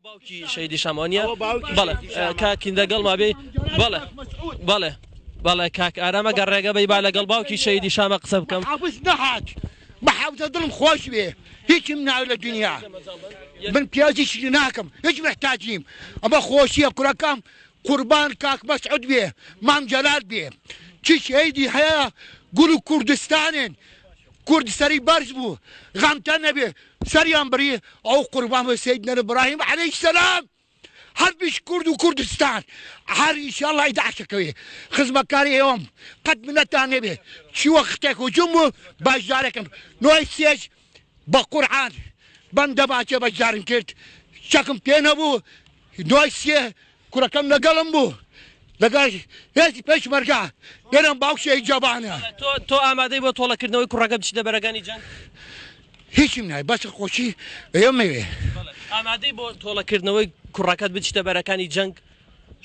باوکی شەهیدی شامەوە نییە؟ بەڵێ کاک لەگەڵما بێی بەڵێ بەڵێ بەڵێ کاک ئارام ئەگەر ڕێگە بەی با لەگەڵ باوکی شەهیدی شامە قسە بکەم. حافز نەهات بە حافزە دڵم خۆش بێ هیچم ناوێ لە دنیا من پیازیش ناکەم هیچ محتاج نیم ئەمە خۆشیە کوڕەکەم قوربان کاک مەسعود بێ مام جەلال بێ چی شەهیدی هەیە گوڵ و کوردستانن کورد سەری بەرز بوو غەمتان نەبێ سەریان بڕی ئەو قوربان بۆ سەیدنا ئیبراهیم عەلەیهی سەلام هەر بیش کورد و کوردستان هەر ئیشەڵڵا داعشەکەوێ خزمەتکاری ئێوەم قەت منەتان نەبێ چی وەختێک هجوم بوو بەشدارەکەم نۆی سێش بە قورعان بەم دەباچە بەشدارم کرد چەکم پێ نەبوو نۆی سێ کوڕەکەم لەگەڵم بوو لەگەڵ هێزی پێشمەرگە دەرم باوک شەهید جەبانە. تۆ تۆ ئامادەی بۆ تۆڵەکردنەوەی کوڕەکە بچیتە بەرەکانی جەنگ؟ هیچم ناوێ بەس خۆشی ئێمەوێ. ئامادەی بۆ تۆڵەکردنەوەی کوڕەکەت بچیتە بەرەکانی جەنگ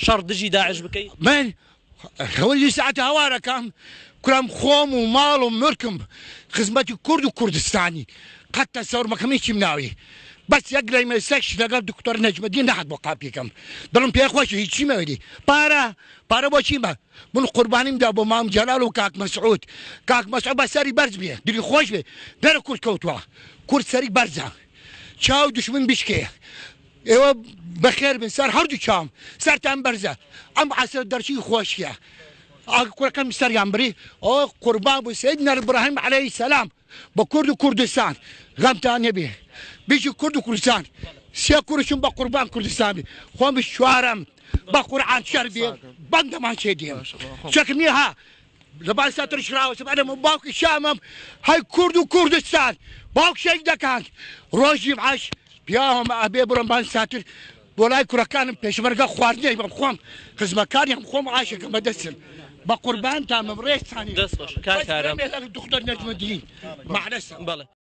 شەڕ دژی داعش بکەی؟ من خەوەری ساعەتە هاوارەکەم کورم خۆم و ماڵ و ملکم خزمەتی کورد و کوردستانی قەت تەسەور مەکەم هیچیم ناوێ بەس یەک لەی مەسەکش لەگەڵ دکتۆر نەجمەدین نەهات بۆ قاپیکەم دڵم پێ خۆشە هیچی مەوێ پارە پارە بۆ چیمە من قوربانیم دا بۆ مام جەلال و کاک مەسعود کاک مەسعود بە سەری بەرز بێ دلی خۆش بێ دەرە کورد کەوتوە کورد سەری بەرزە چاو دوشمن بشکێ ئێوە بەخێر بن سەر هەردوو چاوم سەرتان بەرزە ئەم عەسرە دەرچووی خۆشیە ئاگ کوڕەکەم سەریان بری ئەوە قوربان بوو سەیدنا ئیبراهیم عەلەیهی سەلام بە کورد و کوردستان غەمتان نەبێ بژی کورد و کوردستان سێ کوڕشم بە قوربان کوردستان بێ خۆم چوارەم بە قورعان شەر بێ بەم دەمانچەی دێم چەکم نییە ها لەبان سەترش ڕاوەستم ئەرێ من باوکی شامم هەی کورد و کوردستان باوک شەهید دەکات ڕۆژی عەش پیاوم ئەبێ بڕۆم بان ساتر بۆ لای کوڕەکانم پێشمەرگە خواردنێک بەم خۆم خزمەکانیان خۆم عاشقم بەدەستم بە قوربانتان بم ڕێزتانی دەست خۆش کاک ئارام دکتۆر نەجمەدین مەعلەسە بەڵێ.